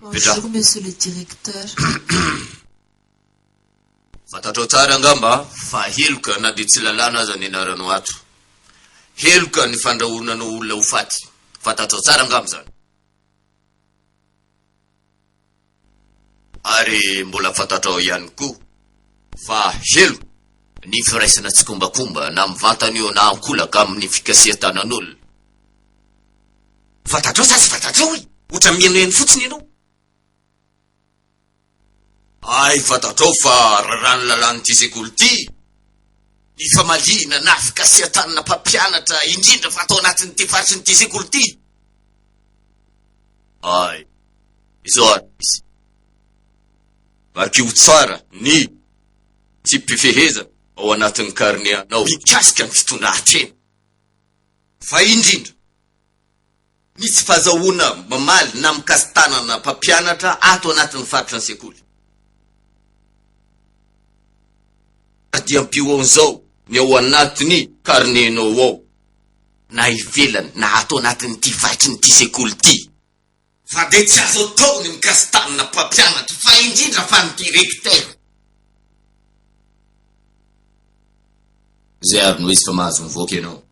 Bonjour monsieur le directeur. Fantatrao tsara angamba fa heloka na dia tsy lalàna aza ny anaranao ato. Heloka ny fandrahonanao olona ho faty. Fantatrao tsara angamba izany. Ary mbola fantatrao ihany koa fa heloka ny firaisana tsikombakomba na mivantana io na ankolaka amin'ny fikasihan-tanan'olona. Fantatrao sa tsy fantatrao e? Ohatran'ny mihainohaino fotsiny ianao. Hay fantatrao fa raràn'ny lalàn'ity sekoly ity ny famaliana na fikasihan-tanana mpampianatra indrindra fa ato anatin'ity faritry ny ity sekoly ity. Hay, izao ary izy. Vakio tsara ny tsipifehezana ao anatin'ny karne anao mikasika ny fitondran-tena. Fa indrindra ny tsy fahazahoana mamaly na mikasi-tanana mpampianatra ato anatin'ny faritry ny sekoly. Ary dia ampio an'izao ny ao anatin'ny karnenao ao, na ivelany na ato anatin'ity faritry ny ity sekoly ity. Fa dia tsy azo atao ny mikasi-tanana mpampianatra fa indrindra fa ny directeur. Izay ary no izy fa mahazo mivoaka ianao.